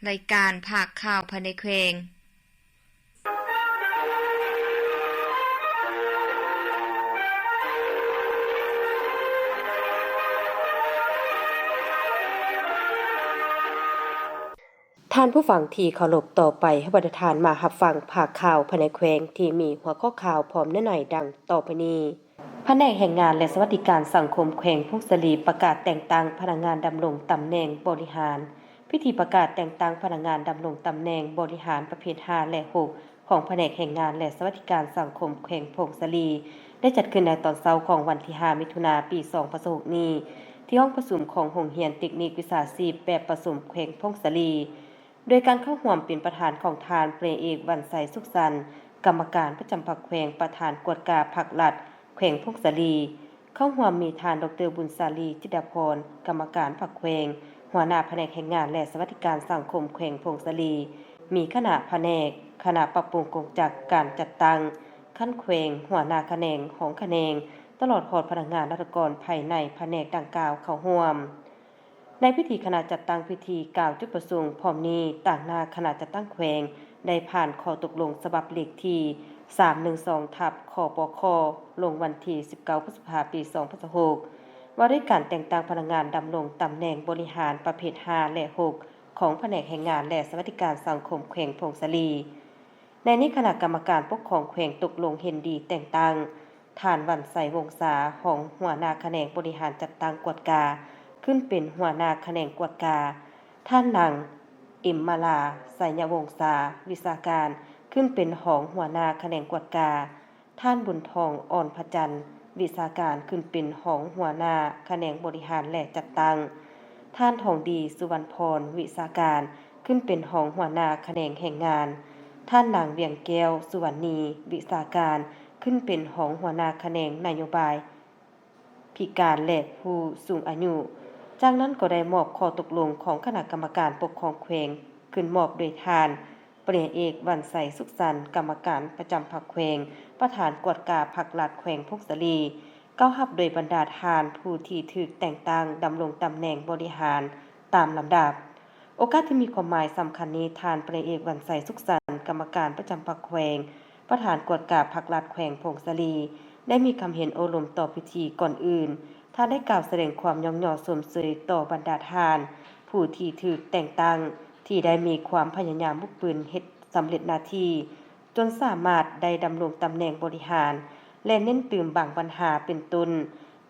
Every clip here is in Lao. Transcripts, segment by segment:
ລາຍການພາກຂ່າວພາຍໃນແຂວງ. ທ່ານຜູ້ຟັງທີ່ເຄົາລົບ, ຕໍ່ໄປໃຫ້ບັນດາທ່ານມາຮັບຟັງພາກຂ່າວພາຍໃນແຂວງທີ່ມີຫົວຂໍ້ຂ່າວພ້ອມເນື້ອໃນດັ່ງຕໍ່ໄປນີ້. ພະແນກແຮງງານ ແລະ ສະຫວັດດີການສັງຄົມແຂວງຜົ້ງສາລີ ປະກາດແຕ່ງຕັ້ງພະນັກງານດຳລົງຕຳແໜ່ງບໍລິຫານ. ພິທີປະກາດແຕ່ງຕັ້ງພະນັກງານດຳລົງຕຳແໜ່ງບໍລິຫານປະເພດຫ້າ ແລະ ຫົກ ຂອງພະແນກແຮງງານ ແລະ ສະຫວັດດີການສັງຄົມແຂວງຜົ້ງສາລີ ໄດ້ຈັດຂຶ້ນໃນຕອນເຊົ້າຂອງວັນທີຫ້າ ມິຖຸນາ ປີສອງພັນຊາວຫົກນີ້ ທີ່ຫ້ອງປະຊຸມຂອງໂຮງຮຽນເຕັກນິກວິຊາຊີບແບບປະສົມແຂວງຜົ້ງສາລີ. ໂດຍການເຂົ້າຮ່ວມເປັນປະທານຂອງທ່ານ ພະເອກ ວັນໄຊ ສຸກສັນ ກຳມະການປະຈຳພັກແຂວງ, ປະທານກວດກາພັກລັດແຂວງຜົ້ງສາລີ. ເຂົ້າຮ່ວມມີທ່ານ ດອກເຕີ ບຸນສາລີ ຈິດດາພອນ ກຳມະການພັກແຂວງ, ຫົວໜ້າພະແນກແຮງງານ ແລະ ສະຫວັດດີການສັງຄົມແຂວງຜົ້ງສາລີ, ມີຄະນະພະແນກ, ຄະນະປັບປຸງກົງຈັກການຈັດຕັ້ງຂັ້ນແຂວງ, ຫົວໜ້າຂະແໜງ, ຮອງຂະແໜງ, ຕະຫຼອດຮອດພະນັກງານລັດຖະກອນພາຍໃນພະແນກດັ່ງກ່າວເຂົ້າຮ່ວມ. ໃນພິທີ ຄະນະຈັດຕັ້ງພິທີກ່າວຈຸດປະສົງ. ພ້ອມນີ້, ຕາງໜ້າຄະນະຈັດຕັ້ງແຂວງໄດ້ຜ່ານຂໍ້ຕົກລົງສະບັບເລກທີສາມໜຶ່ງສອງ ທັບ ຄປຄ ລົງວັນທີສິບເກົ້າ ພຶດສະພາ ປີສອງພັນຊາວຫົກ ວ່າດ້ວຍການແຕ່ງຕັ້ງພະນັກງານດຳລົງຕຳແໜ່ງບໍລິຫານປະເພດຫ້າ ແລະ ຫົກ ຂອງພະແນກແຮງງານ ແລະ ສະຫວັດດີການສັງຄົມແຂວງຜົ້ງສາລີ. ໃນນີ້ຄະນະກຳມະການປົກຄອງແຂວງຕົກລົງເຫັນດີແຕ່ງຕັ້ງ ທ່ານ ວັນໄຊ ວົງສາ ຮອງຫົວໜ້າຂະແໜງບໍລິຫານຈັດຕັ້ງກວດກາ ຂຶ້ນເປັນຫົວໜ້າຂະແໜງກວດກາ, ທ່ານນາງ ເອັມມາລາ ໄຊຍະວົງສາ ວິຊາການ ຂຶ້ນເປັນຮອງຫົວໜ້າຂະແໜງກວດກາ, ທ່ານ ບຸນທອງ ອອນພະຈັນ ວິຊາການ ຂຶ້ນເປັນຮອງຫົວໜ້າຂະແໜງບໍລິຫານ ແລະ ຈັດຕັ້ງ, ທ່ານ ທອງດີ ສຸວັນພອນ ວິຊາການ ຂຶ້ນເປັນຮອງຫົວໜ້າຂະແໜງແຮງງານ, ທ່ານນາງ ວຽງແກ້ວ ສຸວັນນີ ວິຊາການ ຂຶ້ນເປັນຮອງຫົວໜ້າຂະແໜງນະໂຍບາຍພິການ ແລະ ຜູ້ສູງອາຍຸ. ຈາກນັ້ນກໍໄດ້ມອບຂໍ້ຕົກລົງຂອງຄະນະກຳມະການປົກຄອງແຂວງ ຂຶ້ນມອບໂດຍທ່ານ ປະລິນຍາເອກ ວັນໄຊ ສຸກສັນ ກຳມະການປະຈຳພັກແຂວງ, ປະທານກວດກາພັກລັດແຂວງຜົ້ງສາລີ ກ່າວຮັບໂດຍບັນດາທ່ານຜູ້ທີ່ຖືກແຕ່ງຕັ້ງດຳລົງຕຳແໜ່ງບໍລິຫານຕາມລຳດັບ. ໂອກາດທີ່ມີຄວາມໝາຍສຳຄັນນີ້, ທ່ານ ປະລິນຍາເອກ ວັນໄຊ ສຸກສັນ ກຳມະການປະຈຳພັກແຂວງ, ປະທານກວດກາພັກລັດແຂວງຜົ້ງສາລີ ໄດ້ມີຄຳເຫັນໂອ້ລົມຕໍ່ພິທີ. ກ່ອນອື່ນ, ທ່ານໄດ້ກ່າວສະແດງຄວາມຍ້ອງຍໍຊົມເຊີຍຕໍ່ບັນດາທ່ານຜູ້ທີ່ຖືກແຕ່ງຕັ້ງ ທີ່ໄດ້ມີຄວາມພະຍາຍາມບຸກບືນເຮັດສຳເລັດໜ້າທີ່ ຈົນສາມາດໄດ້ດຳລົງຕຳແໜ່ງບໍລິຫານ ແລະ ເນັ້ນຕື່ມບາງບັນຫາ ເປັນຕົ້ນ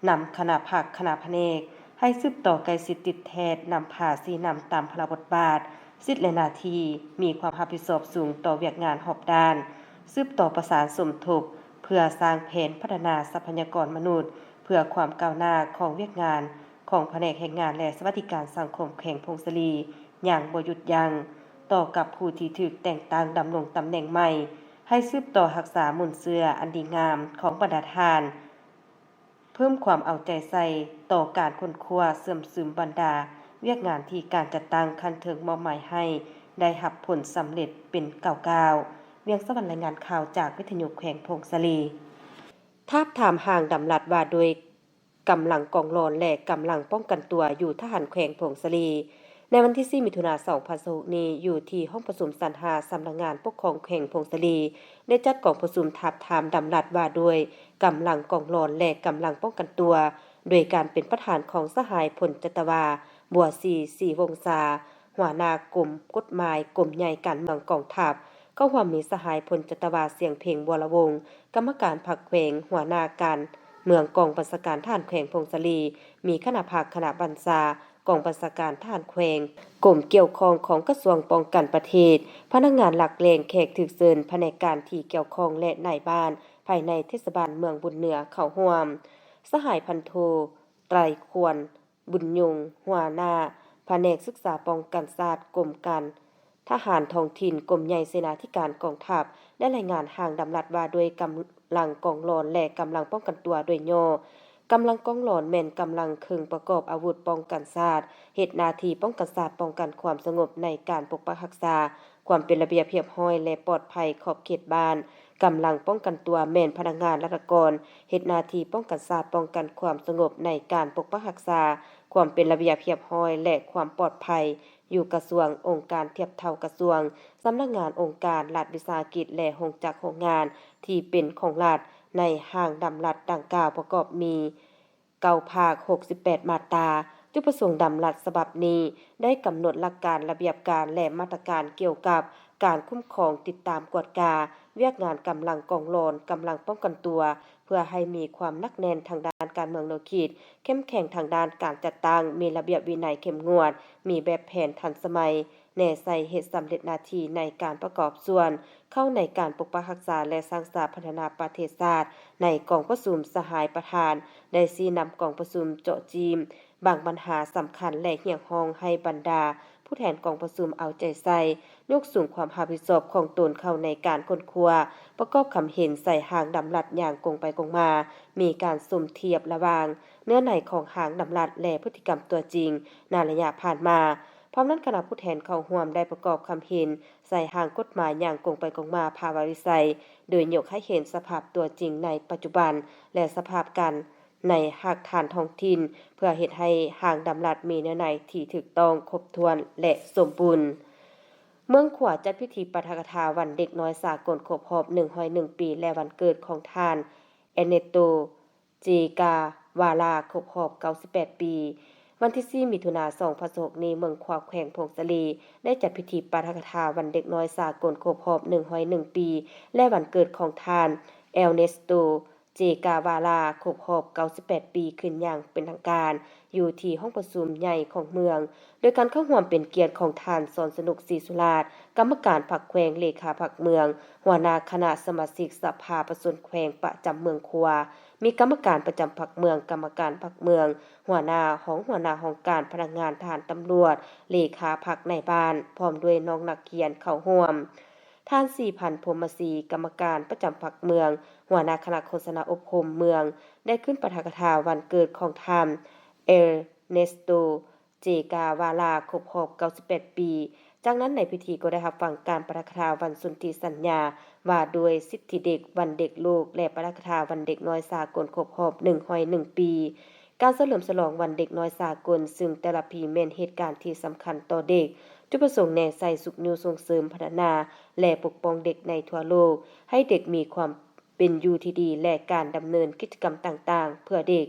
ນຳຄະນະພັກ, ຄະນະພະແນກ ໃຫ້ສືບຕໍ່ໃກ້ຊິດຕິດແທດ, ນຳພາຊີ້ນຳຕາມພາລະບົດບາດ, ສິດ ແລະ ໜ້າທີ່, ມີຄວາມຮັບຜິດຊອບສູງຕໍ່ວຽກງານຮອບດ້ານ, ສືບຕໍ່ປະສານສົມທົບ ເພື່ອສ້າງແຜນພັດທະນາຊັບພະຍາກອນມະນຸດ ເພື່ອຄວາມກ້າວໜ້າຂອງວຽກງານຂອງພະແນກແຮງງານ ແລະ ສະຫວັດດີການສັງຄົມແຂວງຜົ້ງສາລີຢ່າງບໍ່ຢຸດຢັ້ງ. ຕໍ່ກັບຜູ້ທີ່ຖືກແຕ່ງຕັ້ງດຳລົງຕຳແໜ່ງໃໝ່, ໃຫ້ສືບຕໍ່ຮັກສາມູນເຊື້ອອັນດີງາມຂອງບັນດາທ່ານ, ເພີ່ມຄວາມເອົາໃຈໃສ່ຕໍ່ການຄົ້ນຄວ້າເຊື່ອມຊຶມບັນດາວຽກງານທີ່ການຈັດຕັ້ງຂັ້ນເທິງມອບໝາຍໃຫ້ໄດ້ຮັບຜົນສຳເລັດເປັນກ້າວໆ. ວຽງສະຫວັນ ລາຍງານຂ່າວຈາກວິທະຍຸແຂວງຜົ້ງສາລີ. ທາບທາມຮ່າງດຳລັດວ່າດ້ວຍກຳລັງກອງຫຼອນ ແລະ ກຳລັງປ້ອງກັນຕົວຢູ່ທະຫານແຂວງຜົ້ງສາລີ. ໃນວັນທີສີ່ ມິຖຸນາ ສອງພັນຊາວຫົກນີ້, ຢູ່ທີ່ຫ້ອງປະຊຸມຊັ້ນຫ້າ ສຳນັກງານປົກຄອງແຂວງຜົ້ງສາລີ ໄດ້ຈັດກອງປະຊຸມທາບທາມດຳລັດວ່າດ້ວຍກຳລັງກອງຫຼອນ ແລະ ກຳລັງປ້ອງກັນຕົວ ໂດຍການເປັນປະທານຂອງສະຫາຍ ພົນຈັດຕະວາ ບົວສີ ສີວົງສາ ຫົວໜ້າກົມກົດໝາຍ ກົມໃຫຍ່ການເມືອງກອງທັບ, ເຂົ້າຮ່ວມມີສະຫາຍ ພົນຈັດຕະວາ ສຽງເພັງ ວໍລະວົງ ກຳມະການພັກແຂວງ, ຫົວໜ້າການເມືອງກອງບັນຊາການທະຫານແຂວງຜົ້ງສາລີ, ມີຄະນະພັກ, ຄະນະບັນຊາ ກອງບັນຊາການທະຫານແຂວງ, ກົມກ່ຽວຂ້ອງຂອງກະຊວງປ້ອງກັນປະເທດ, ພະນັກງານຫຼັກແຫຼ່ງ, ແຂກຖືກເຊີນ, ພະແນກການທີ່ກ່ຽວຂ້ອງ ແລະ ນາຍບ້ານພາຍໃນເທດສະບານເມືອງບຸນເໜືອເຂົ້າຮ່ວມ. ສະຫາຍ ພັນໂທ ໄຕຣຄວນ ບຸນຍົງ ຫົວໜ້າພະແນກສຶກສາປ້ອງກັນຊາດ ກົມການ ທະຫານທ້ອງຖິ່ນ ກົມໃຫຍ່ເສນາທິການກອງທັບ ໄດ້ລາຍງານຮ່າງດຳລັດວ່າດ້ວຍກຳລັງກອງຫຼອນ ແລະ ກຳລັງປ້ອງກັນຕົວໂດຍຫຍໍ້. ກຳລັງກອງຫຼອນແມ່ນກຳລັງເຄິ່ງປະກອບອາວຸດປ້ອງກັນຊາດ, ເຮັດໜ້າທີ່ປ້ອງກັນຊາດ, ປ້ອງກັນຄວາມສະຫງົບໃນການປົກປັກຮັກສາຄວາມເປັນລະບຽບຮຽບຮ້ອຍ ແລະ ປອດໄພຂອບເຂດບ້ານ. ກຳລັງປ້ອງກັນຕົວແມ່ນພະນັກງານລັດຖະກອນ ເຮັດໜ້າທີ່ປ້ອງກັນຊາດ, ປ້ອງກັນຄວາມສະຫງົບໃນການປົກປັກຮັກສາຄວາມເປັນລະບຽບຮຽບຮ້ອຍ ແລະ ຄວາມປອດໄພ ຢູ່ກະຊວງ, ອົງການທຽບເທົ່າກະຊວງ, ສຳນັກງານ, ອົງການລັດວິສາຫະກິດ ແລະ ໂຮງຈັກໂຮງງານທີ່ເປັນຂອງລັດ. ໃນຮ່າງດຳລັດດັ່ງກ່າວປະກອບມີເກົ້າພາກ ຫົກສິບແປດມາດຕາ. ຈຸດປະສົງດຳລັດສະບັບນີ້ໄດ້ກຳນົດຫຼັກການ, ລະບຽບການ ແລະ ມາດຕະການກ່ຽວກັບການຄຸ້ມຄອງ, ຕິດຕາມ, ກວດກາວຽກງານກຳລັງກອງຫຼອນ, ກຳລັງປ້ອງກັນຕົວ ເພື່ອໃຫ້ມີຄວາມໜັກແໜ້ນທາງດ້ານການເມືອງແນວຄິດ, ເຂັ້ມແຂງທາງດ້ານການຈັດຕັ້ງ, ມີລະບຽບວິໄນເຂັ້ມງວດ, ມີແບບແຜນທັນສະໄໝ, ແນໃສ່ເຮັດສຳເລັດໜ້າທີ່ໃນການປະກອບສ່ວນເຂົ້າໃນການປົກປັກຮັກສາ ແລະ ສ້າງສາພັດທະນາປະເທດຊາດ. ໃນກອງປະຊຸມ, ສະຫາຍປະທານໄດ້ຊີ້ນຳກອງປະຊຸມເຈາະຈີ້ມ ບາງບັນຫາສຳຄັນ ແລະ ຮຽກຮ້ອງໃຫ້ບັນດາຜູ້ແທນກອງປະຊຸມເອົາໃຈໃສ່, ຍົກສູງຄວາມຮັບຜິດຊອບຂອງຕົນເຂົ້າໃນການຄົ້ນຄວ້າ, ປະກອບຄຳເຫັນໃສ່ຮ່າງດຳລັດຢ່າງກົງໄປກົງມາ, ມີການສົມທຽບລະຫວ່າງເນື້ອໃນຂອງຮ່າງດຳລັດ ແລະ ພຶດຕິກຳຕົວຈິງໃນໄລຍະຜ່ານມາ. ພ້ອມນັ້ນ, ຄະນະຜູ້ແທນເຂົ້າຮ່ວມໄດ້ປະກອບຄຳເຫັນໃສ່ຮ່າງກົດໝາຍຢ່າງກົງໄປກົງມາພາວະວິໄສ, ໂດຍຍົກໃຫ້ເຫັນສະພາບຕົວຈິງໃນປັດຈຸບັນ ແລະ ສະພາບການ ໃນຮາກຖານທ້ອງຖິ່ນ ເພື່ອເຮັດໃຫ້ຮ່າງດຳລັດມີເນື້ອໃນທີ່ຖືກຕ້ອງ, ຄົບຖ້ວນ ແລະ ສົມບູນ. ເມືອງຂວາຈັດພິທີປາຖະກະຖາວັນເດັກນ້ອຍສາກົນຄົບຮອບໜຶ່ງຮ້ອຍໜຶ່ງປີ ແລະ ວັນເກີດຂອງທ່ານ ເອເນໂຕ ເຈກາວາລາ ຄົບຮອບເກົ້າສິບແປດປີ. ວັນທີສີ່ ມິຖຸນາ ສອງພັນຊາວຫົກນີ້, ເມືອງຂວາ ແຂວງຜົ້ງສາລີ ໄດ້ຈັດພິທີປາຖະກະຖາວັນເດັກນ້ອຍສາກົນຄົບຮອບໜຶ່ງຮ້ອຍໜຶ່ງປີ ແລະ ວັນເກີດຂອງທ່ານ ເອລເນສໂຕ ເຈກາວາລາ ຄົບຮອບເກົ້າສິບແປດປີຂຶ້ນຢ່າງເປັນທາງການ ຢູ່ທີ່ຫ້ອງປະຊຸມໃຫຍ່ຂອງເມືອງ, ໂດຍການເຂົ້າຮ່ວມເປັນກຽດຂອງທ່ານ ສອນສະໜຸກ ສີສຸລາດ ກຳມະການພັກແຂວງ, ເລຂາພັກເມືອງ, ຫົວໜ້າຄະນະສະມາຊິກສະພາປະຊາຊົນແຂວງປະຈຳເມືອງຂວາ, ມີກຳມະການປະຈຳພັກເມືອງ, ກຳມະການພັກເມືອງ, ຫົວໜ້າ, ຮອງຫົວໜ້າຫ້ອງການ, ພະນັກງານ, ທະຫານ, ຕຳຫຼວດ, ເລຂາພັກ, ນາຍບ້ານ ພ້ອມດ້ວຍນ້ອງນັກຮຽນເຂົ້າຮ່ວມ. ທ່ານ ສີພັນ ພົມມະສີ ກຳມະການປະຈຳພັກເມືອງ, ຫົວໜ້າຄະນະໂຄສະນາອົບຮົມເມືອງ ໄດ້ຂຶ້ນປາຖະກະຖາວັນເກີດຂອງທ່ານ ເອລເນສໂຕ ເຈກາວາລາ ຄົບຮອບເກົ້າສິບແປດປີ. ຈາກນັ້ນໃນພິທີກໍໄດ້ຮັບຟັງການປາຖະກະຖາວັນສົນທິສັນຍາວ່າດ້ວຍສິດທິເດັກ, ວັນເດັກໂລກ ແລະ ປາຖະກະຖາວັນເດັກນ້ອຍສາກົນຄົບຮອບໜຶ່ງຮ້ອຍໜຶ່ງປີ. ການສະເຫຼີມສະຫຼອງວັນເດັກນ້ອຍສາກົນ, ຊຶ່ງແຕ່ລະປີແມ່ນເຫດການທີ່ສຳຄັນຕໍ່ເດັກ, ຈຸດປະສົງແນໃສ່ຊຸກຍູ້ສົ່ງເສີມ, ພັດທະນາ ແລະ ປົກປ້ອງເດັກໃນທົ່ວໂລກ, ໃຫ້ເດັກມີຄວາມເປັນຢູ່ທີ່ດີ ແລະ ການດຳເນີນກິດຈະກຳຕ່າງໆເພື່ອເດັກ,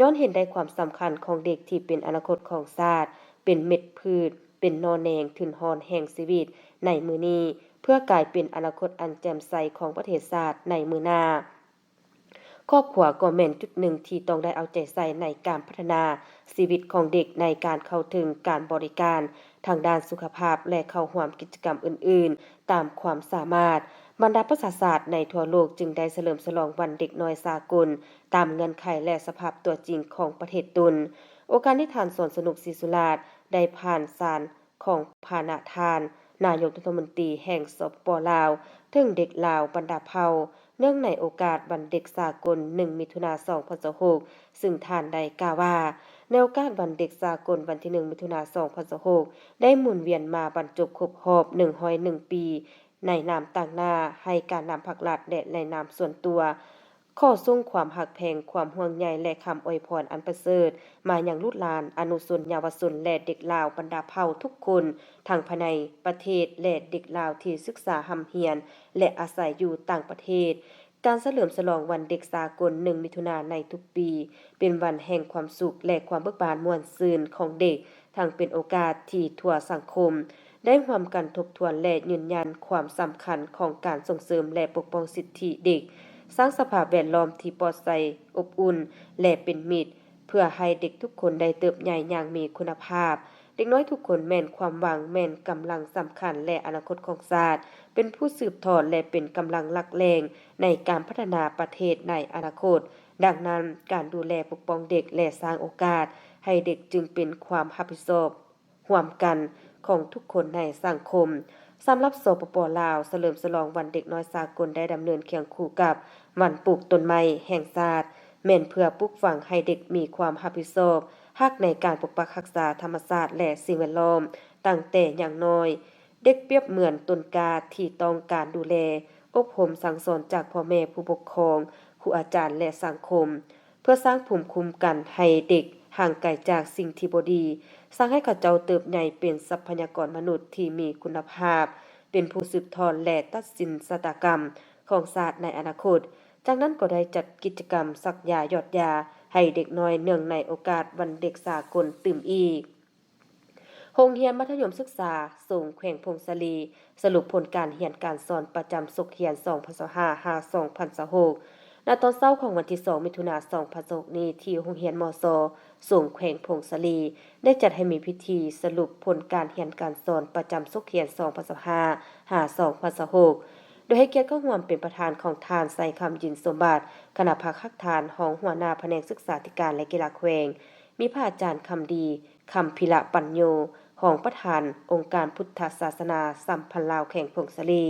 ຍ້ອນເຫັນໄດ້ຄວາມສຳຄັນຂອງເດັກທີ່ເປັນອະນາຄົດຂອງຊາດ, ເປັນເມັດພືດ, ເປັນໜໍ່ແໜງທຶນຮອນແຫ່ງຊີວິດໃນມື້ນີ້, ເພື່ອກາຍເປັນອະນາຄົດອັນແຈ່ມໃສຂອງປະເທດຊາດໃນມື້ໜ້າ. ຄອບຄົວກໍແມ່ນຈຸດໜຶ່ງທີ່ຕ້ອງໄດ້ເອົາໃຈໃສ່ໃນການພັດທະນາຊີວິດຂອງເດັກ, ໃນການເຂົ້າເຖິງການບໍລິການທາງດ້ານສຸຂະພາບ ແລະ ເຂົ້າຮ່ວມກິດຈະກຳອື່ນໆຕາມຄວາມສາມາດ. ບັນດາປະຊາຊາດໃນທົ່ວໂລກຈຶ່ງໄດ້ສະເຫຼີມສະຫຼອງວັນເດັກນ້ອຍສາກົນຕາມເງື່ອນໄຂ ແລະ ສະພາບຕົວຈິງຂອງປະເທດຕົນ. ໂອກາດນີ້ ທ່ານ ສອນສະໜຸກ ສີສຸລາດ ໄດ້ຜ່ານສານ ຂອງພະນະທ່ານນາຍົກລັດຖະມົນຕີແຫ່ງ ສປປ ລາວ ເຖິງເດັກລາວບັນດາເຜົ່າ ເນື່ອງໃນໂອກາດວັນເດັກສາກົນ ໜຶ່ງ ມິຖຸນາ ສອງພັນຊາວຫົກ ຊຶ່ງທ່ານໄດ້ກ່າວວ່າ ໃນໂອກາດວັນເດັກສາກົນວັນທີ ໜຶ່ງ ມິຖຸນາ ສອງພັນຊາວຫົກ ໄດ້ໝູນວຽນມາບັນຈົບຄົບຮອບ ໜຶ່ງຮ້ອຍໜຶ່ງປີ ໃນນາມຕາງໜ້າໃຫ້ການນຳພັກລັດ ແລະ ໃນນາມສ່ວນຕົວ ຂໍສົ່ງຄວາມຮັກແພງ, ຄວາມຫ່ວງໃຍ ແລະ ຄຳອວຍພອນອັນປະເສີດ ມາຍັງລູກຫຼານ, ອະນຸຊົນເຍົາວະຊົນ ແລະ ເດັກລາວບັນດາເຜົ່າທຸກຄົນ, ທັງພາຍໃນປະເທດ ແລະ ເດັກລາວທີ່ສຶກສາຮ່ຳຮຽນ ແລະ ອາໄສຢູ່ຕ່າງປະເທດ. ການສະເຫຼີມສະຫຼອງວັນເດັກສາກົນ ໜຶ່ງ ມິຖຸນາ ໃນທຸກປີ ເປັນວັນແຫ່ງຄວາມສຸກ ແລະ ຄວາມເບີກບານມ່ວນຊື່ນຂອງເດັກ, ທັງເປັນໂອກາດທີ່ທົ່ວສັງຄົມ ໄດ້ຮ່ວມກັນທົບທວນ ແລະ ຢືນຢັນຄວາມສຳຄັນຂອງການສົ່ງເສີມ ແລະ ປົກປ້ອງສິດທິເດັກ, ສ້າງສະພາບແວດລ້ອມທີ່ປອດໃສ, ອົບອຸ່ນ ແລະ ເປັນມິດ, ເພື່ອໃຫ້ເດັກທຸກຄົນໄດ້ເຕີບໃຫຍ່ຢ່າງມີຄຸນນະພາບ. ເດັກນ້ອຍທຸກຄົນແມ່ນຄວາມຫວັງ, ແມ່ນກຳລັງສຳຄັນ ແລະ ອະນາຄົດຂອງຊາດ, ເປັນຜູ້ສືບທອດ ແລະ ເປັນກຳລັງຫຼັກແຫຼ່ງໃນການພັດທະນາປະເທດໃນອະນາຄົດ. ດັ່ງນັ້ນ, ການດູແລປົກປ້ອງເດັກ ແລະ ສ້າງໂອກາດໃຫ້ເດັກຈຶ່ງເປັນຄວາມຮັບຜິດຊອບ ຮ່ວມກັນຂອງທຸກຄົນໃນສັງຄົມ. ສຳລັບ ສປປ ລາວ, ສະເຫຼີມສະຫຼອງວັນເດັກນ້ອຍສາກົນໄດ້ດຳເນີນຄຽງຄູ່ກັບວັນປູກຕົ້ນໄມ້ແຫ່ງຊາດ, ແມ່ນເພື່ອປູກຝັງໃຫ້ເດັກມີຄວາມຮັບຜິດຊອບ, ຮັກໃນການປົກປັກຮັກສາທຳມະຊາດ ແລະ ສິ່ງແວດລ້ອມ. ຕັ້ງແຕ່ຍັງນ້ອຍ, ເດັກປຽບເໝືອນຕົ້ນກ້າທີ່ຕ້ອງການດູແລ, ອົບຮົມສັ່ງສອນຈາກພໍ່ແມ່, ຜູ້ປົກຄອງ, ຄູອາຈານ ແລະ ສັງຄົມ. ເພື່ອສ້າງພູມຄຸ້ມກັນໃຫ້ເດັກ ຫ່າງໄກຈາກສິ່ງທີ່ບໍ່ດີ, ສ້າງໃຫ້ເຂົາເຈົ້າເຕີບໃຫຍ່ເປັນຊັບພະຍາກອນມະນຸດທີ່ມີຄຸນນະພາບ, ເປັນຜູ້ສືບທອດ ແລະ ຕັດສິນຊະຕາກຳຂອງຊາດໃນອະນາຄົດ. ຈາກນັ້ນກໍໄດ້ຈັດກິດຈະກຳສັກຢາຢອດຢາໃຫ້ເດັກນ້ອຍເນື່ອງໃນໂອກາດວັນເດັກສາກົນຕື່ມອີກ. ໂຮງຮຽນມັດທະຍົມສຶກສາສົງແຂວງຜົ້ງສາລີ ສະຫຼຸບຜົນການຮຽນການສອນປະຈຳສົກຮຽນສອງພັນຊາວຫ້າ ຫາ ສອງພັນຊາວຫົກ ນະຕອນເຊົ້າຂອງວັນທີສອງ ມິຖຸນາ ສອງພັນຊາວຫົກນີ້ ທີ່ໂຮງຮຽນ ມສ ສົງແຂວງຜົ້ງສາລີ ໄດ້ຈັດໃຫ້ມີພິທີສະຫຼຸບຜົນການຮຽນການສອນປະຈຳສົກຮຽນສອງພັນຊາວຫ້າ ຫາ ສອງພັນຊາວຫົກ ໂດຍໃຫ້ກຽດເຂົ້າຮ່ວມເປັນປະທານຂອງທ່ານ ໄຊຄຳ ຍິນສົມບັດ ຄະນະພັກຮາກຖານ ຮອງຫົວໜ້າພະແນກສຶກສາທິການ ແລະ ກິລາແຂວງ, ມີພະອາຈານ ຄຳດີ ຄຳພິລະປັນໂຍ ຮອງປະທານອົງການພຸດທະສາສະໜາສຳພັນລາວແຂວງຜົ້ງສາລີ,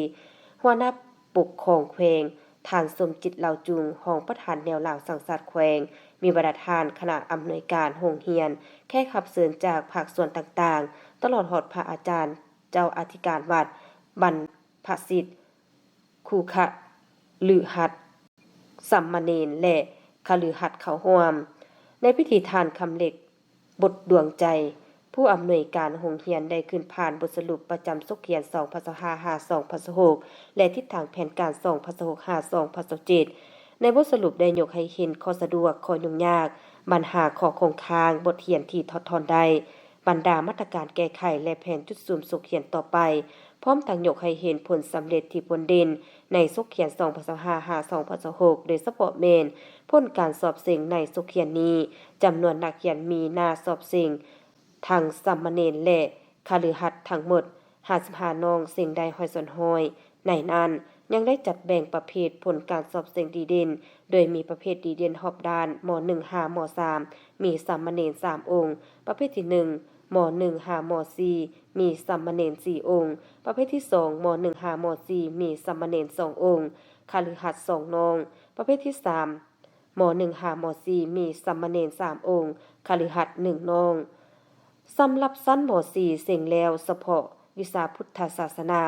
ຫົວໜ້າປົກຄອງແຂວງ, ທ່ານ ສົມຈິດ ເຫຼົ່າຈຸງ ຮອງປະທານແນວລາວສ້າງຊາດແຂວງ, ມີບັນດາທ່ານຄະນະອຳນວຍການໂຮງຮຽນ, ແຂກຮັບເຊີນຈາກພາກສ່ວນຕ່າງໆ, ຕະຫຼອດຮອດພະອາຈານເຈົ້າອະທິການວັດ, ບັນພະສິດ, ຄູຄະລືຫັດ, ສາມະເນນ ແລະ ຄະລືຫັດເຂົ້າຮ່ວມ. ໃນພິທີ ທ່ານ ຄຳເລັກ ບົດດວງໃຈ ຜູ້ອຳນວຍການໂຮງຮຽນ ໄດ້ຂຶ້ນຜ່ານບົດສະຫຼຸບປະຈຳສົກຮຽນສອງພັນຊາວຫ້າ ຫາ ສອງພັນຊາວຫົກ ແລະ ທິດທາງແຜນການສອງພັນຊາວຫົກ ຫາ ສອງພັນຊາວເຈັດ. ໃນບົດສະຫຼຸບໄດ້ຍົກໃຫ້ເຫັນຂໍ້ສະດວກ, ຂໍ້ຫຍຸ້ງຍາກ, ບັນຫາ, ຂໍ້ຄົງຄ້າງ, ບົດຮຽນທີ່ຖອດຖອນໄດ້, ບັນດາມາດຕະການແກ້ໄຂ ແລະ ແຜນຈຸດສຸມສົກຮຽນຕໍ່ໄປ, ພ້ອມທັງຍົກໃຫ້ເຫັນຜົນສຳເລັດທີ່ພົ້ນເດັ່ນໃນສົກຮຽນສອງພັນຊາວຫ້າ ຫາ ສອງພັນຊາວຫົກ ໂດຍສະເພາະແມ່ນຜົນການສອບເສັງໃນສົກຮຽນນີ້, ຈຳນວນນັກຮຽນມີໜ້າສອບເສັງ ທັງສາມະເນນ ແລະ ຄະລືຫັດທັງໝົດຫ້າສິບຫ້ານ້ອງ, ເສັງໄດ້ຮ້ອຍສ່ວນຮ້ອຍ. ໃນນັ້ນຍັງໄດ້ຈັດແບ່ງປະເພດຜົນການສອບເສັງດີເດັ່ນ, ໂດຍມີປະເພດດີເດັ່ນຮອບດ້ານ ມໍໜຶ່ງ ຫາ ມໍສາມ ມີສາມະເນນສາມອົງ, ປະເພດທີໜຶ່ງ ມໍໜຶ່ງ ຫາ ມໍສີ່ ມີສາມະເນນສີ່ອົງ, ປະເພດທີສອງ ມໍໜຶ່ງ ຫາ ມໍສີ່ ມີສາມະເນນສອງອົງ, ຄະລືຫັດສອງນ້ອງ, ປະເພດທີສາມ ມໍໜຶ່ງ ຫາ ມໍສີ່ ມີສາມະເນນສາມອົງ, ຄະລືຫັດໜຶ່ງນ້ອງ. ສຳລັບຊັ້ນ ມໍສີ່ ເສັງແລ້ວສະເພາະວິຊາພຸດທະສາສະໜາ,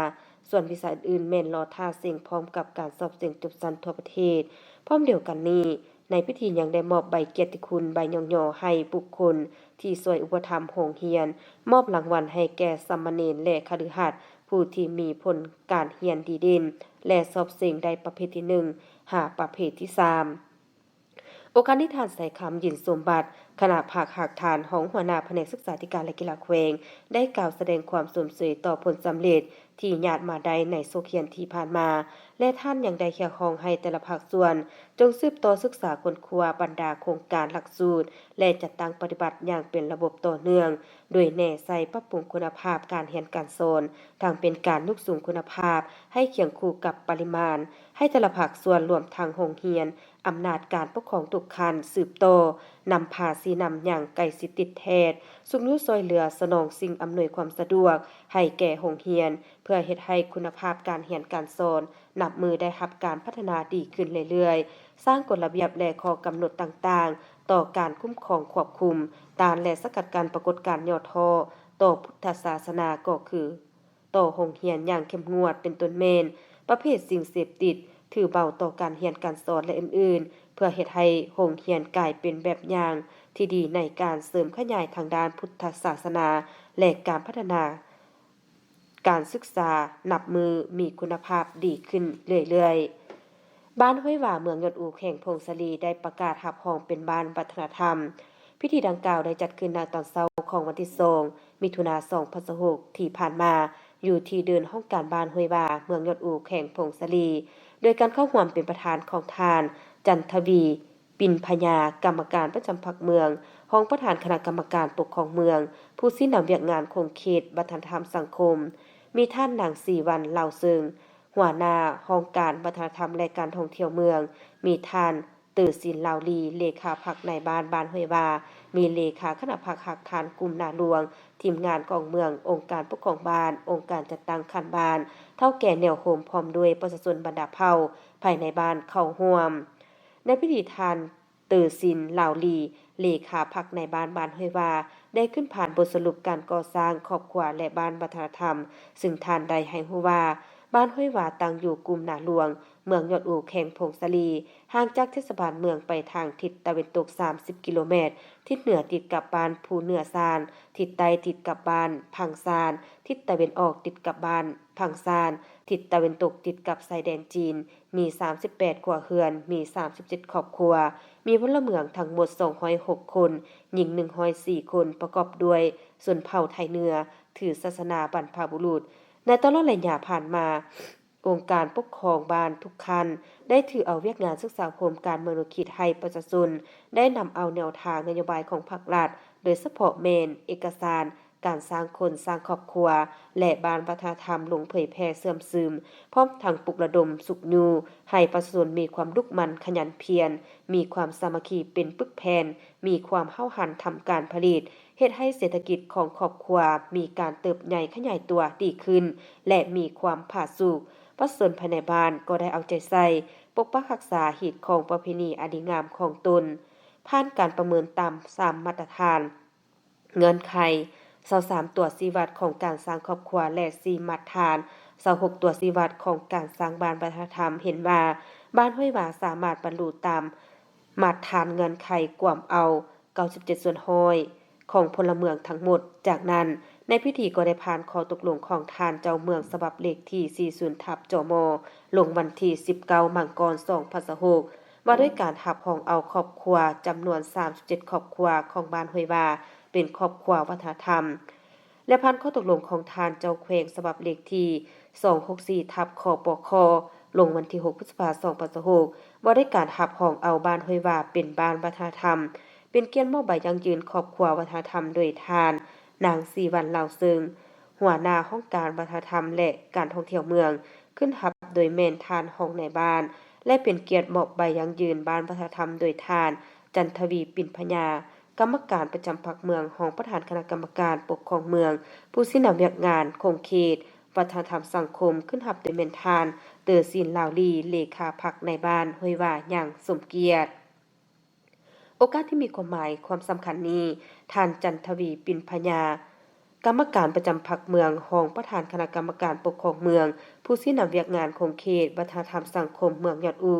ສ່ວນວິຊາອື່ນໆແມ່ນລໍຖ້າເສັງພ້ອມກັບການສອບເສັງຈົບຊັ້ນທົ່ວປະເທດ. ພ້ອມດຽວກັນນີ້, ໃນພິທີຍັງໄດ້ມອບໃບກຽດຕິຄຸນ, ໃບຍ້ອງຍໍໃຫ້ບຸກຄົນທີ່ຊ່ວຍອຸປະຖຳໂຮງຮຽນ, ມອບລາງວັນໃຫ້ແກ່ສາມະເນນ ແລະ ຄະລືຫັດ ຜູ້ທີ່ມີຜົນການຮຽນດີເດັ່ນ ແລະ ສອບເສັງໄດ້ປະເພດທີໜຶ່ງ ຫາ ປະເພດທີສາມ. ໂອກາດນີ້ ທ່ານ ໄຊຄຳ ຍິນສົມບັດ ຄະນະພັກຮາກຖານ ຮອງຫົວໜ້າພະແນກສຶກສາທິການ ແລະ ກິລາແຂວງ ໄດ້ກ່າວສະແດງຄວາມຊົມເຊີຍຕໍ່ຜົນສຳເລັດທີ່ຍາດມາໄດ້ໃນສົກຮຽນທີ່ຜ່ານມາ ແລະ ທ່ານຍັງໄດ້ຮຽກຮ້ອງໃຫ້ແຕ່ລະພາກສ່ວນ ຈົ່ງສືບຕໍ່ສຶກສາຄົ້ນຄວ້າບັນດາໂຄງການຫຼັກສູດ ແລະ ຈັດຕັ້ງປະຕິບັດຢ່າງເປັນລະບົບຕໍ່ເນື່ອງ, ໂດຍແນໃສ່ປັບປຸງຄຸນນະພາບການຮຽນການສອນ, ທັງເປັນການຍົກສູງຄຸນນະພາບໃຫ້ຄຽງຄູ່ກັບປະລິມານ, ໃຫ້ແຕ່ລະພາກສ່ວນລວມທັງໂຮງຮຽນ, ອຳນາດການປົກຄອງທຸກຂັ້ນສືບຕໍ່ນຳພາຊີ້ນຳຢ່າງໃກ້ຊິດຕິດແທດ, ຊຸກຍູ້ຊ່ວຍເຫຼືອສະໜອງສິ່ງອຳນວຍຄວາມສະດວກໃຫ້ແກ່ໂຮງຮຽນ, ເພື່ອເຮັດໃຫ້ຄຸນນະພາບການຮຽນການສອນນັບມື້ໄດ້ຮັບການພັດທະນາດີຂຶ້ນເລື້ອຍໆ, ສ້າງກົດລະບຽບ ແລະ ຂໍ້ກຳນົດຕ່າງໆຕໍ່ການຄຸ້ມຄອງຄວບຄຸມ, ຕ້ານ ແລະ ສະກັດກັ້ນປາກົດການຫຍໍ້ທໍ້ຕໍ່ພຸດທະສາສະໜາ ກໍຄື ຕໍ່ໂຮງຮຽນຢ່າງເຂັ້ມງວດ ເປັນຕົ້ນແມ່ນປະເພດສິ່ງເສບຕິດ, ຖືເບົາຕໍ່ການຮຽນການສອນ ແລະ ອື່ນໆ ເພື່ອເຮັດໃຫ້ໂຮງຮຽນກາຍເປັນແບບຢ່າງທີ່ດີໃນການເສີມຂະຫຍາຍທາງດ້ານພຸດທະສາສະໜາ ແລະ ການພັດທະນາການສຶກສານັບມື້ມີຄຸນນະພາບດີຂຶ້ນເລື້ອຍໆ. ບ້ານຫ້ວຍຫວາ ເມືອງຍອດອູ ແຂວງຜົ້ງສາລີ ໄດ້ປະກາດຮັບຮອງເປັນບ້ານວັດທະນະທຳ. ພິທີດັ່ງກ່າວໄດ້ຈັດຂຶ້ນໃນຕອນເຊົ້າຂອງວັນທີສອງ ມິຖຸນາ ສອງພັນຊາວຫົກ ທີ່ຜ່ານມາ, ຢູ່ທີ່ເດີ່ນຫ້ອງການບ້ານຫ້ວຍຫວາ ເມືອງຍອດອູ ແຂວງຜົ້ງສາລີ, ໂດຍການເຂົ້າຮ່ວມເປັນປະທານຂອງທ່ານ ຈັນທະວີ ປິນພະຍາ ກຳມະການປະຈຳພັກເມືອງ, ຮອງປະທານຄະນະກຳມະການປົກຄອງເມືອງ, ຜູ້ຊີ້ນຳວຽກງານຂົງເຂດວັດທະນະທຳສັງຄົມ, ມີທ່ານນາງ ສີວັນ ເຫຼົ່າເຊິ່ງ ຫົວໜ້າຫ້ອງການວັດທະນະທຳ ແລະ ການທ່ອງທ່ຽວເມືອງ, ມີທ່ານ ເຕີຊິນ ລາວລີ ເລຂາພັກນາຍບ້ານບ້ານຫ້ວຍຫວາ, ມີເລຂາຄະນະພັກຮາກຖານກຸ່ມນາຫຼວງ, ທີມງານຂອງເມືອງ, ອົງການປົກຄອງບ້ານ, ອົງການຈັດຕັ້ງຂັ້ນບ້ານ, ເຖົ້າແກ່ແນວໂຮມ ພ້ອມດ້ວຍປະຊາຊົນບັນດາເຜົ່າພາຍໃນບ້ານເຂົ້າຮ່ວມ. ໃນພິທີ ທ່ານ ເຕີຊິນ ລາວລີ ເລຂາພັກນາຍບ້ານບ້ານຫ້ວຍຫວາ ໄດ້ຂຶ້ນຜ່ານບົດສະຫຼຸບການກໍ່ສ້າງຄອບຄົວ ແລະ ບ້ານວັດທະນະທຳ, ເຊິ່ງທ່ານໄດ້ໃຫ້ຮູ້ວ່າ ບ້ານຫ້ວຍຫວາຕັ້ງຢູ່ກຸ່ມນາຫຼວງ, ເມືອງຍອດອູ ແຂວງຜົ້ງສາລີ, ຫ່າງຈາກເທດສະບານເມືອງໄປທາງທິດຕາເວັນຕົກສາມສິບກິໂລແມັດ, ທິດເໜືອຕິດກັບບ້ານພູເໜືອຊານ, ທິດໃຕ້ຕິດກັບບ້ານພັງຊານ, ທິດຕາເວັນອອກຕິດກັບບ້ານພັງຊານ, ທິດຕາເວັນຕົກຕິດກັບຊາຍແດນຈີນ, ມີສາມສິບແປດຄົວເຮືອນ, ມີສາມສິບເຈັດຄອບຄົວ, ມີພົນລະເມືອງທັງໝົດສອງຮ້ອຍຫົກຄົນ, ຍິງໜຶ່ງຮ້ອຍສີ່ຄົນ, ປະກອບດ້ວຍຊົນເຜົ່າໄທເໜືອ, ຖືສາສະໜາບັນພະບຸລຸດ. ໃນຕະຫຼອດໄລຍະຜ່ານມາ, ອົງການປົກຄອງບ້ານທຸກຂັ້ນ ໄດ້ຖືເອົາວຽກງານສຶກສາອົບຮົມການເມືອງແນວຄິດໃຫ້ປະຊາຊົນ ໄດ້ນຳເອົາແນວທາງນະໂຍບາຍຂອງພັກລັດ, ໂດຍສະເພາະແມ່ນເອກະສານ ການສ້າງຄົນສ້າງຄອບຄົວ ແລະ ບ້ານວັດທະນະທຳລົງເຜີຍແຜ່ເຊື່ອມຊຶມ, ພ້ອມທັງປຸກລະດົມຊຸກຍູ້ໃຫ້ປະຊາຊົນມີຄວາມດຸໝັ່ນຂະຫຍັນພຽນ, ມີຄວາມສາມັກຄີເປັນປຶກແຜ່ນ, ມີຄວາມຫ້າວຫັນທຳການຜະລິດ, ເຮັດໃຫ້ເສດຖະກິດຂອງຄອບຄົວມີການເຕີບໃຫຍ່ຂະຫຍາຍຕົວດີຂຶ້ນ ແລະ ມີຄວາມຜາສຸກ. ປະຊາຊົນພາຍໃນບ້ານກໍໄດ້ເອົາໃຈໃສ່ປົກປັກຮັກສາຮີດຄອງປະເພນີອັນດີງາມຂອງຕົນ. ຜ່ານການປະເມີນຕາມສາມມາດຕະຖານ ເງື່ອນໄຂ ຊາວສາມຕົວຊີ້ວັດຂອງການສ້າງຄອບຄົວ ແລະ ສີ່ມາດຖານ ຊາວຫົກຕົວຊີ້ວັດຂອງການສ້າງບ້ານວັດທະນະທຳ ເຫັນວ່າ ບ້ານຫ້ວຍຫວາສາມາດບັນລຸຕາມມາດຖານເງື່ອນໄຂກວມເອົາ ເກົ້າສິບເຈັດສ່ວນຮ້ອຍຂອງພົນລະເມືອງທັງໝົດ. ຈາກນັ້ນ, ໃນພິທີກໍໄດ້ຜ່ານຂໍ້ຕົກລົງຂອງທ່ານເຈົ້າເມືອງ ສະບັບເລກທີສີ່ສິບທັບ ຈມ ລົງວັນທີສິບເກົ້າ ມັງກອນ ສອງພັນຊາວຫົກ ວ່າດ້ວຍການຮັບຮອງເອົາຄອບຄົວຈຳນວນສາມສິບເຈັດຄອບຄົວຂອງບ້ານຫ້ວຍຫວາ ເປັນຄອບຄົວວັດທະນະທຳ ແລະ ຜ່ານຂໍ້ຕົກລົງຂອງທ່ານເຈົ້າແຂວງ ສະບັບເລກທີສອງຫົກສີ່ທັບ ຄປຄ ລົງວັນທີຫົກ ພຶດສະພາ ສອງພັນຊາວຫົກ ວ່າດ້ວຍການຮັບຮອງເອົາບ້ານຫ້ວຍຫວາເປັນບ້ານວັດທະນະທຳ, ເປັນກຽດມອບໃບຢັ້ງຢືນຄອບຄົວວັດທະນະທຳ ໂດຍທ່ານ ນາງ ສີວັນ ລາວເຊິ່ງ ຫົວໜ້າຫ້ອງການວັດທະນະທຳ ແລະ ການທ່ອງທ່ຽວເມືອງ, ຂຶ້ນຮັບໂດຍແມ່ນທ່ານຮອງນາຍບ້ານ ແລະ ເປັນກຽດມອບໃບຢັ້ງຢືນບ້ານວັດທະນະທຳ ໂດຍທ່ານ ຈັນທະວີ ປິນພະຍາ ກຳມະການປະຈຳພັກເມືອງ, ຮອງປະທານຄະນະກຳມະການປົກຄອງເມືອງ, ຜູ້ຊີ້ນຳວຽກງານຂົງເຂດວັດທະນະທຳສັງຄົມ, ຂຶ້ນຮັບໂດຍແມ່ນທ່ານ ເຕີ ສິນ ລາວລີ ເລຂາພັກໃນບ້ານຫ້ວຍຫວາ ຢ່າງສົມກຽດ. ໂອກາດທີ່ມີຄວາມໝາຍຄວາມສຳຄັນນີ້, ທ່ານ ຈັນທະວີ ປິນພະຍາ ກຳມະການປະຈຳພັກເມືອງ, ຮອງປະທານຄະນະກຳມະການປົກຄອງເມືອງ, ຜູ້ຊີ້ນຳວຽກງານຂົງເຂດວັດທະນະທຳສັງຄົມເມືອງຍອດອູ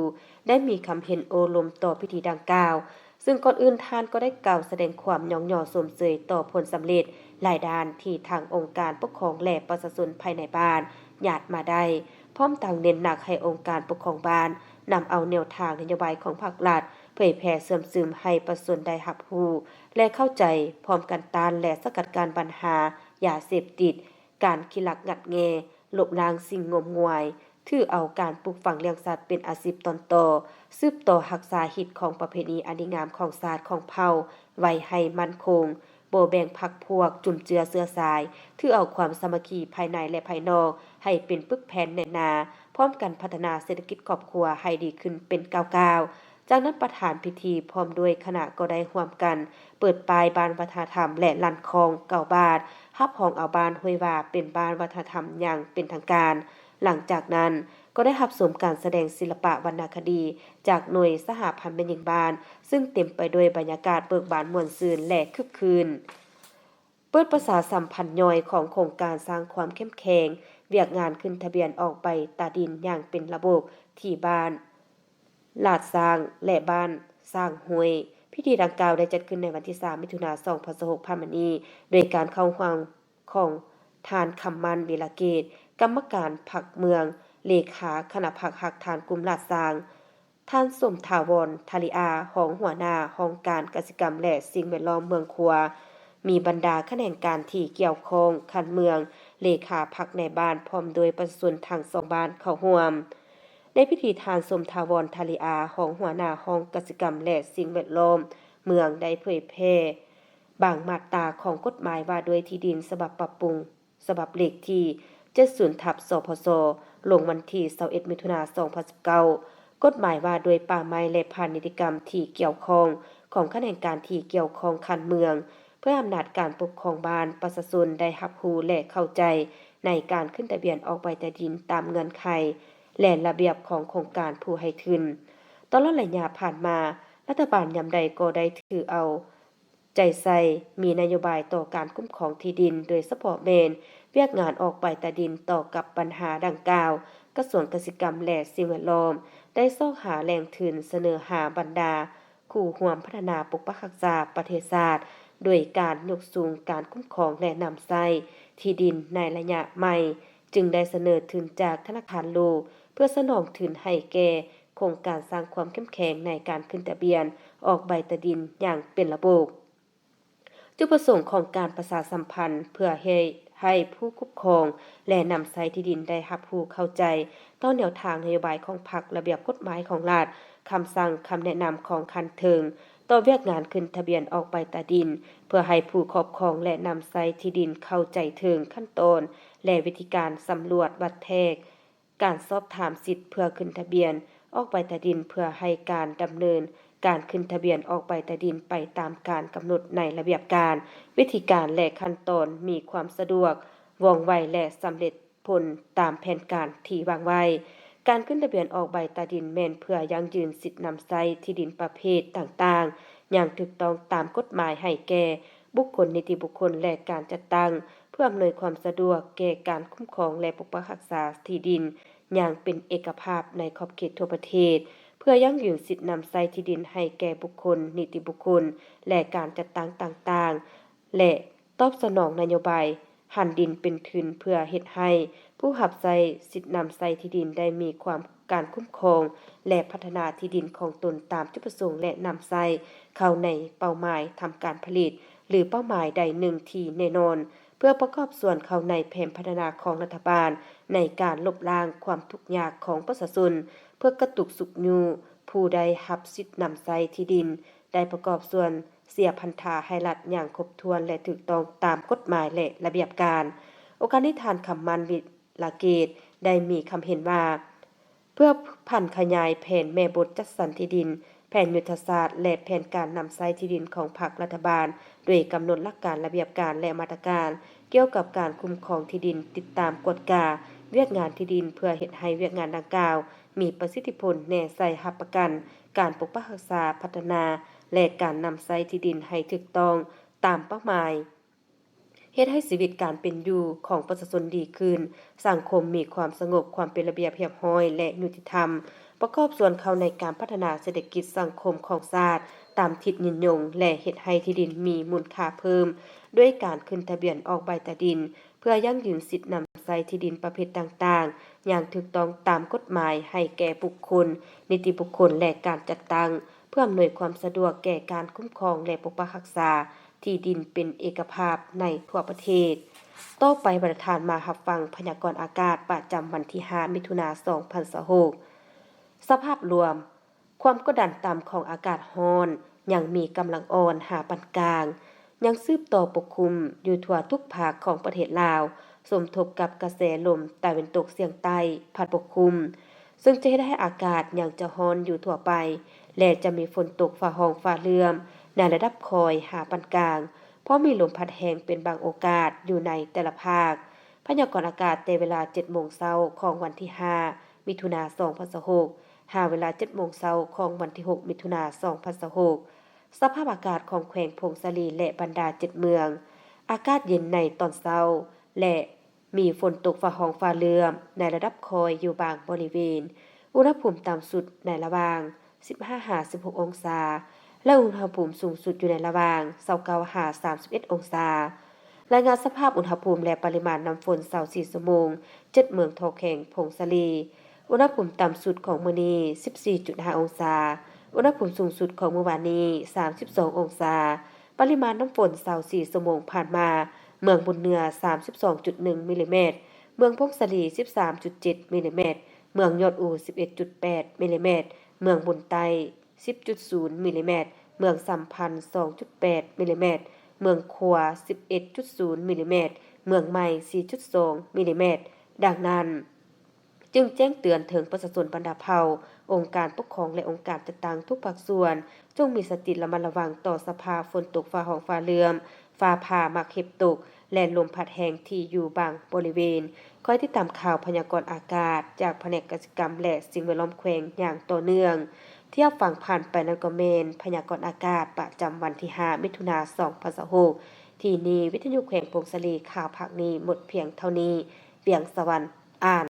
ໄດ້ມີຄຳເຫັນໂອ້ລົມຕໍ່ພິທີດັ່ງກ່າວ, ເຊິ່ງກ່ອນອື່ນທ່ານກໍໄດ້ກ່າວສະແດງຄວາມຍ້ອງຍໍຊົມເຊີຍຕໍ່ຜົນສຳເລັດຫຼາຍດ້ານທີ່ທາງອົງການປົກຄອງ ແລະ ປະຊາຊົນພາຍໃນບ້ານຍາດມາໄດ້, ພ້ອມທັງເນັ້ນໜັກໃຫ້ອົງການປົກຄອງບ້ານນຳເອົາແນວທາງນະໂຍບາຍຂອງພັກລັດ ເຜີຍແຜ່ເຊື່ອມຊຶມໃຫ້ປະຊາຊົນໄດ້ຮັບຮູ້ ແລະ ເຂົ້າໃຈ, ພ້ອມກັນຕ້ານ ແລະ ສະກັດກັ້ນບັນຫາຢາເສບຕິດ, ການຂີ້ລັກງັດແງ່, ລົບລ້າງສິ່ງງົມງວາຍ, ຖືເອົາການປູກຝັງລ້ຽງສັດເປັນອາຊີບຕອນຕໍ່, ສືບຕໍ່ຮັກສາຮີດຄອງປະເພນີອັນດີງາມຂອງຊາດຂອງເຜົ່າໄວ້ໃຫ້ໝັ້ນຄົງ, ບໍ່ແບ່ງພັກພວກ, ຈຸນເຈືອເຊື້ອສາຍ, ຖືເອົາຄວາມສາມັກຄີພາຍໃນ ແລະ ພາຍນອກໃຫ້ເປັນປຶກແຜ່ນແໜ້ນໜາ, ພ້ອມກັນພັດທະນາເສດຖະກິດຄອບຄົວໃຫ້ດີຂຶ້ນເປັນກ້າວໆ. ຈາກນັ້ນປະທານພິທີພ້ອມດ້ວຍຄະນະກໍໄດ້ຮ່ວມກັນເປີດປ້າຍບ້ານວັດທະນະທຳ ແລະ ລັ່ນຄ້ອງເກົ້າບາດ, ຮັບຮອງເອົາບ້ານຫ້ວຍຫວາເປັນບ້ານວັດທະນະທຳຢ່າງເປັນທາງການ. ຫຼັງຈາກນັ້ນກໍໄດ້ຮັບຊົມການສະແດງສິລະປະວັນນະຄະດີຈາກໜ່ວຍສະຫະພັນແມ່ຍິງບ້ານ, ເຊິ່ງເຕັມໄປດ້ວຍບັນຍາກາດເບີກບານມ່ວນຊື່ນ ແລະ ຄຶກຄື້ນ. ເປີດປະຊາສຳພັນຍ່ອຍຂອງໂຄງການສ້າງຄວາມເຂັ້ມແຂງວຽກງານຂຶ້ນທະບຽນອອກໃບຕາດິນຢ່າງເປັນລະບົບທີ່ບ້ານ ລາດຊ້າງ ແລະ ບ້ານຊ້າງຫ້ວຍ. ພິທີດັ່ງກ່າວໄດ້ຈັດຂຶ້ນໃນວັນທີສາມ ມິຖຸນາ ສອງພັນຊາວຫົກ ຜ່ານມານີ້ ໂດຍການເຂົ້າຮ່ວມຂອງທ່ານ ຄຳໝັ້ນ ວິລະເກດ ກຳມະການພັກເມືອງ, ເລຂາຄະນະພັກຮາກຖານກຸ່ມລາດຊ້າງ, ທ່ານ ສົມຖາວອນ ທາລິອາ ຮອງຫົວໜ້າຫ້ອງການກະສິກຳ ແລະ ສິ່ງແວດລ້ອມເມືອງຄົວ, ມີບັນດາຂະແໜງການທີ່ກ່ຽວຂ້ອງຂັ້ນເມືອງ, ເລຂາພັກໃນບ້ານ ພ້ອມດ້ວຍປະຊາຊົນທັງສອງບ້ານເຂົ້າຮ່ວມ. ໃນພິທີ ທ່ານ ສົມຖາວອນ ທາລິອາ ຮອງຫົວໜ້າຫ້ອງກະສິກຳ ແລະ ສິ່ງແວດລ້ອມເມືອງ ໄດ້ເຜີຍແຜ່ບາງມາດຕາຂອງກົດໝາຍວ່າດ້ວຍທີ່ດິນສະບັບປັບປຸງ ສະບັບເລກທີເຈັດສິບ ທັບ ສພສ ລົງວັນທີຊາວເອັດ ມິຖຸນາ ສອງພັນສິບເກົ້າ, ກົດໝາຍວ່າດ້ວຍປ່າໄມ້ ແລະ ພານິດຕິກຳທີ່ກ່ຽວຂ້ອງຂອງຂະແໜງການທີ່ກ່ຽວຂ້ອງຂັ້ນເມືອງ, ເພື່ອໃຫ້ອຳນາດການປົກຄອງບ້ານ, ປະຊາຊົນໄດ້ຮັບຮູ້ ແລະ ເຂົ້າໃຈໃນການຂຶ້ນທະບຽນອອກໃບຕາດິນຕາມເງື່ອນໄຂ ແລະ ລະບຽບຂອງໂຄງການຜູ້ໃຫ້ທຶນ. ຕະຫຼອດໄລຍະຜ່ານມາ, ລັດຖະບານຍາມໃດກໍໄດ້ຖືເອົາ ໃຈໃສ່ ມີນະໂຍບາຍຕໍ່ການຄຸ້ມຄອງທີ່ດິນ, ໂດຍສະເພາະແມ່ນວຽກງານອອກໃບຕາດິນ. ຕໍ່ກັບບັນຫາດັ່ງກ່າວ, ກະຊວງກະສິກຳ ແລະ ສິ່ງແວດລ້ອມ ໄດ້ຊອກຫາແຫຼ່ງທຶນສະເໜີຫາບັນດາຄູ່ຮ່ວມພັດທະນາປົກປັກຮັກສາປະເທດຊາດ ໂດຍການຍົກສູງການຄຸ້ມຄອງ ແລະ ນຳໃຊ້ທີ່ດິນໃນໄລຍະໃໝ່, ຈຶ່ງໄດ້ສະເໜີທຶນຈາກທະນາຄານໂລກ ເພື່ອສະໜອງທຶນໃຫ້ແກ່ໂຄງການສ້າງຄວາມເຂັ້ມແຂງໃນການຂຶ້ນທະບຽນອອກໃບຕາດິນຢ່າງເປັນລະບົບ. ຈຸດປະສົງຂອງການປະຊາສຳພັນ ເພື່ອເຮັດໃຫ້ຜູ້ຄອບຄອງ ແລະ ນຳໃຊ້ທີ່ດິນໄດ້ຮັບຮູ້ເຂົ້າໃຈຕໍ່ແນວທາງນະໂຍບາຍຂອງພັກ, ລະບຽບກົດໝາຍຂອງລັດ, ຄຳສັ່ງ, ຄຳແນະນຳຂອງຂັ້ນເທິງ, ຕໍ່ວຽກງານຂຶ້ນທະບຽນອອກໃບຕາດິນ, ເພື່ອໃຫ້ຜູ້ຄອບຄອງ ແລະ ນຳໃຊ້ທີ່ດິນເຂົ້າໃຈເຖິງຂັ້ນຕອນ ແລະ ວິທີການສຳຫຼວດວັດແທກ, ການສອບຖາມສິດເພື່ອຂຶ້ນທະບຽນອອກໃບຕາດິນ ເພື່ອໃຫ້ການດຳເນີນການຂຶ້ນທະບຽນອອກໃບຕາດິນໄປຕາມການກຳນົດໃນລະບຽບການ, ວິທີການ ແລະ ຂັ້ນຕອນ ມີຄວາມສະດວກ, ວ່ອງໄວ ແລະ ສຳເລັດຜົນຕາມແຜນການທີ່ວາງໄວ້. ການຂຶ້ນທະບຽນອອກໃບຕາດິນແມ່ນເພື່ອຢັ້ງຢືນສິດນຳໃຊ້ທີ່ດິນປະເພດຕ່າງໆຢ່າງຖືກຕ້ອງຕາມກົດໝາຍໃຫ້ແກ່ ບຸກຄົນ, ນິຕິບຸກຄົນ ແລະ ການຈັດຕັ້ງ ເພື່ອອຳນວຍຄວາມສະດວກແກ່ການຄຸ້ມຄອງ ແລະ ປົກປັກຮັກສາທີ່ດິນຢ່າງເປັນເອກະພາບໃນຂອບເຂດທົ່ວປະເທດ, ເພື່ອຢັ້ງຢືນສິດນຳໃຊ້ທີ່ດິນໃຫ້ແກ່ບຸກຄົນ, ນິຕິບຸກຄົນ ແລະ ການຈັດຕັ້ງຕ່າງໆ ແລະ ຕອບສະໜອງນະໂຍບາຍຫັນດິນເປັນທຶນ ເພື່ອເຮັດໃຫ້ຜູ້ຮັບໃຊ້ສິດນຳໃຊ້ທີ່ດິນໄດ້ມີຄວາມ ການຄຸ້ມຄອງ ແລະ ພັດທະນາທີ່ດິນຂອງຕົນຕາມຈຸດປະສົງ ແລະ ນຳໃຊ້ເຂົ້າໃນເປົ້າໝາຍທຳການຜະລິດ ຫຼື ເປົ້າໝາຍໃດໜຶ່ງທີ່ແນ່ນອນ ເພື່ອປະກອບສ່ວນເຂົ້າໃນແຜນພັດທະນາຂອງລັດຖະບານ ໃນການລົບລ້າງຄວາມທຸກຍາກຂອງປະຊາຊົນ, ເພື່ອກະຕຸກຊຸກຍູ້ຜູ້ໄດ້ຮັບສິດນຳໃຊ້ທີ່ດິນ ໄດ້ປະກອບສ່ວນເສຍພັນທາໃຫ້ລັດຢ່າງຄົບຖ້ວນ ແລະ ຖືກຕ້ອງຕາມກົດໝາຍ ແລະ ລະບຽບການ. ໂອກາດນີ້ ທ່ານ ຄຳໝັ້ນ ວິລະເກດ ໄດ້ມີຄຳເຫັນວ່າ ເພື່ອຜັນຂະຫຍາຍແຜນແມ່ບົດຈັດສັນທີ່ດິນ, ແຜນຍຸດທະສາດ ແລະ ແຜນການນຳໃຊ້ທີ່ດິນຂອງພັກລັດຖະບານ, ໂດຍກຳນົດຫຼັກການ, ລະບຽບການ ແລະ ມາດຕະການກ່ຽວກັບການຄຸ້ມຄອງທີ່ດິນ, ຕິດຕາມກວດກາວຽກງານທີ່ດິນ ເພື່ອເຮັດໃຫ້ວຽກງານດັ່ງກ່າວມີປະສິດທິຜົນ, ແນໃສ່ຮັບປະກັນການປົກປັກຮັກສາ, ພັດທະນາ ແລະ ການນຳໃຊ້ທີ່ດິນໃຫ້ຖືກຕ້ອງຕາມເປົ້າໝາຍ. ເຮັດໃຫ້ຊີວິດການເປັນຢູ່ຂອງປະຊາຊົນດີຂຶ້ນ, ສັງຄົມມີຄວາມສະຫງົບ, ຄວາມເປັນລະບຽບຮຽບຮ້ອຍ ແລະ ຍຸຕິທຳ, ປະກອບສ່ວນເຂົ້າໃນການພັດທະນາເສດຖະກິດສັງຄົມຂອງຊາດຕາມທິດຍືນຍົງ ແລະ ເຮັດໃຫ້ທີ່ດິນມີມູນຄ່າເພີ່ມ ດ້ວຍການຂຶ້ນທະບຽນອອກໃບຕາດິນ ເພື່ອຢັ້ງຢືນສິດນຳໃຊ້ທີ່ດິນປະເພດຕ່າງໆ ຢ່າງຖືກຕ້ອງຕາມກົດໝາຍໃຫ້ແກ່ບຸກຄົນ, ນິຕິບຸກຄົນ ແລະ ການຈັດຕັ້ງ ເພື່ອອຳນວຍຄວາມສະດວກແກ່ການຄຸ້ມຄອງ ແລະ ປົກປັກຮັກສາທີ່ດິນເປັນເອກະພາບໃນທົ່ວປະເທດ. ຕໍ່ໄປ ບັນດາທ່ານມາຮັບຟັງພະຍາກອນອາກາດປະຈຳວັນທີຫ້າ ມິຖຸນາ ສອງພັນຊາວຫົກ. ສະພາບລວມ, ຄວາມກົດດັນຕ່ຳຂອງອາກາດຮ້ອນຍັງມີກຳລັງອ່ອນຫາປານກາງ, ຍັງສືບຕໍ່ປົກຄຸມຢູ່ທົ່ວທຸກພາກຂອງປະເທດລາວ, ສົມທົບກັບກະແສລົມຕາເວັນຕົກສຽງໃຕ້ພັດປົກຄຸມ, ເຊິ່ງຈະເຮັດໃຫ້ອາກາດຍັງຈະຮ້ອນຢູ່ທົ່ວໄປ ແລະ ຈະມີຝົນຕົກຟ້າຮ້ອງຟ້າເຫຼື້ອມໃນລະດັບຄ່ອຍຫາປານກາງ, ພ້ອມມີລົມພັດແຮງເປັນບາງໂອກາດຢູ່ໃນແຕ່ລະພາກ. ພະຍາກອນອາກາດແຕ່ເວລາເຈັດໂມງເຊົ້າຂອງວັນທີຫ້າ ມິຖຸນາ ສອງພັນຊາວຫົກ ຫາເວລາເຈັດໂມງເຊົ້າຂອງວັນທີຫົກ ມິຖຸນາ ສອງພັນຊາວຫົກ. ສະພາບອາກາດຂອງແຂວງຜົ້ງສາລີ ແລະ ບັນດາເຈັດເມືອງ, ອາກາດເຢັນໃນຕອນເຊົ້າ ແລະ ມີຝົນຕົກຟ້າຮ້ອງຟ້າເຫຼື້ອມໃນລະດັບຄ່ອຍຢູ່ບາງບໍລິເວນ. ອຸນຫະພູມຕ່ຳສຸດໃນລະຫວ່າງສິບຫ້າຫາສິບຫົກອົງສາ ແລະ ອຸນຫະພູມສູງສຸດຢູ່ໃນລະຫວ່າງຊາວເກົ້າຫາສາມສິບເອັດອົງສາ. ລາຍງານສະພາບອຸນຫະພູມ ແລະ ປະລິມານນ້ຳຝົນຊາວສີ່ຊົ່ວໂມງ ເຈັດເມືອງທົ່ວແຂວງຜົ້ງສາລີ. ອຸນຫະພູມຕ່ຳສຸດຂອງມື້ນີ້ສິບສີ່ຈຸດຫ້າອົງສາ, ອຸນຫະພູມສູງສຸດຂອງມື້ວານນີ້ສາມສິບສອງອົງສາ. ປະລິມານນ້ຳຝົນຊາວສີ່ຊົ່ວໂມງຜ່ານມາ, ເມືອງບຸນເໜືອສາມສິບສອງຈຸດໜຶ່ງມິລລີແມັດ, ເມືອງຜົ້ງສາລີສິບສາມຈຸດເຈັດມິລລີແມັດ, ເມືອງຍອດອູສິບເອັດຈຸດແປດມິລລີແມັດ, ເມືອງບຸນໃຕ້ສິບຈຸດສູນມິລລີແມັດ, ເມືອງສຳພັນສອງຈຸດແປດມິລລີແມັດ, ເມືອງຂວາສິບເອັດຈຸດສູນມິລລີແມັດ, ເມືອງໃໝ່ສີ່ຈຸດສອງມິລລີແມັດ. ດັ່ງນັ້ນ, ຈຶ່ງແຈ້ງເຕືອນເຖິງປະຊາຊົນບັນດາເຜົ່າ, ອົງການປົກຄອງ ແລະ ອົງການຈັດຕັ້ງທຸກພາກສ່ວນ, ຈົ່ງມີສະຕິລະມັດລະວັງຕໍ່ສະພາບຝົນຕົກຟ້າຮ້ອງຟ້າເຫຼື້ອມ, ຟ້າຜ່າໝາກເຫັບຕົກ ແລະ ລົມພັດແຮງທີ່ຢູ່ບາງບໍລິເວນ. ຄອຍຕິດຕາມຂ່າວພະຍາກອນອາກາດຈາກພະແນກກະສິກຳ ແລະ ສິ່ງແວດລ້ອມແຂວງຢ່າງຕໍ່ເນື່ອງ. ທີ່ຮັບຟັງຜ່ານໄປນັ້ນກໍແມ່ນພະຍາກອນອາກາດປະຈຳວັນທີຫ້າ ມິຖຸນາ ສອງພັນຊາວຫົກ. ທີ່ນີ້ ວິທະຍຸແຂວງຜົ້ງສາລີ, ຂ່າວພາກນີ້ໝົດພຽງເທົ່ານີ້. ວຽງສະຫວັນ ອ່ານ.